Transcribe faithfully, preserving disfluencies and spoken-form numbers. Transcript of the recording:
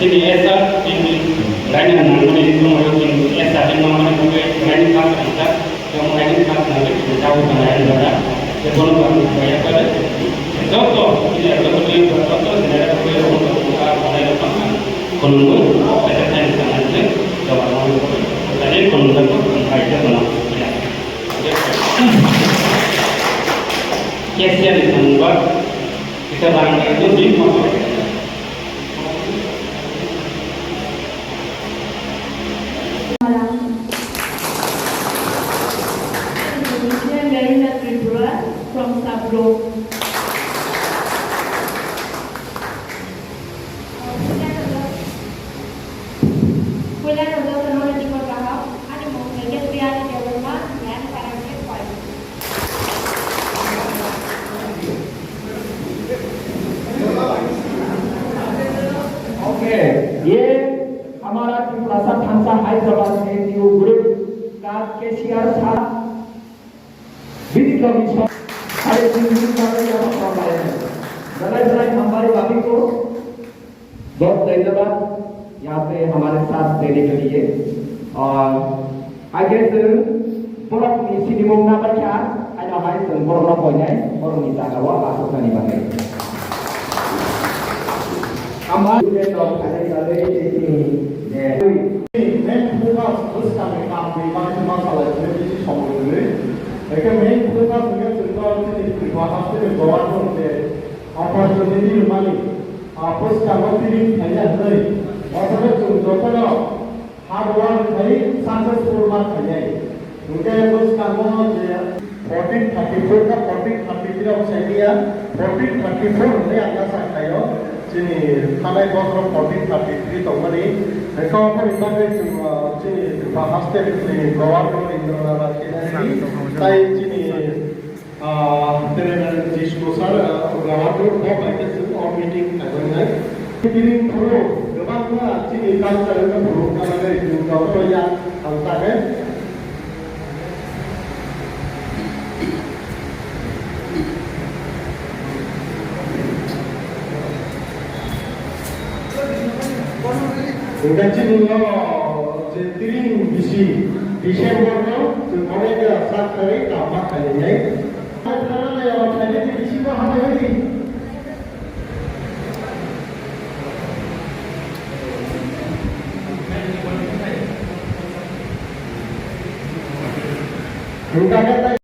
Chini S R, chini raini nangmani, chini S R ni nangmani, chini raini kha kha kha, chini raini kha kha kha, chini jabu kha kha kha, chini bono kha kha kha kha, joto, chini joto, chini joto, chini joto, chini joto, chini joto, chini joto, khulumwi, paisa thani thangnaisini, joto, tani khulumjak kha kha kha kha. Cashier ni thangba, kita rang itu di motor. Tripura from Sabro. Puila no joto no ni dikor kaham, ani mung khe Priya ni Debbarma, yang parang khe koi. Okay, ये हमारा त्रिपुरासा थांसा Hyderabad NGO group का कैशियर था। विधि कमीशन साढ़े तीन दिन का यहाँ पर आए हैं। जलाई जलाई हमारे भाभी को बहुत धन्यवाद यहाँ पे हमारे साथ देने के लिए। और आगे से borok ni sinimung na baikha, haino hai chwng borok no koinai, borok ni jaga o aswk nani bagwi. Ama student rok khainai bagwi tei chini je main focus bwskang ni kam ni bagwi ma salai chini bisi somoi rwwi. Eke main focus hwnkhe chwng no chini Tripura haste ni government je opportunity rwmani, ah, bwskango tiring khaina hwnwi. Othai chwng jotono hard work khai successful ma khainai. Hwnkhe bwskango je fourteen thirty-four ka fourteen thirty-three rok saimanya, fourteen thirty-four hwnwi ang asa khaio. Chini thanai bokhorok fourteen thirty-three tongmani. Hwnkhe ophani bagwi chwng, ah, chini Tripura haste chini government Indira Nagar Academy tei chini Ah, Telengan Disco sir, ah, Gawadur bo bai khe chwng o meeting kaijaknai. Meeting phuru kwbangma chini culture no phuru kha bagwi chwng jotono ya hamjakhe. Hwnkhe chini o je tring bisi December no chwng onek sak kharwi tama khainai.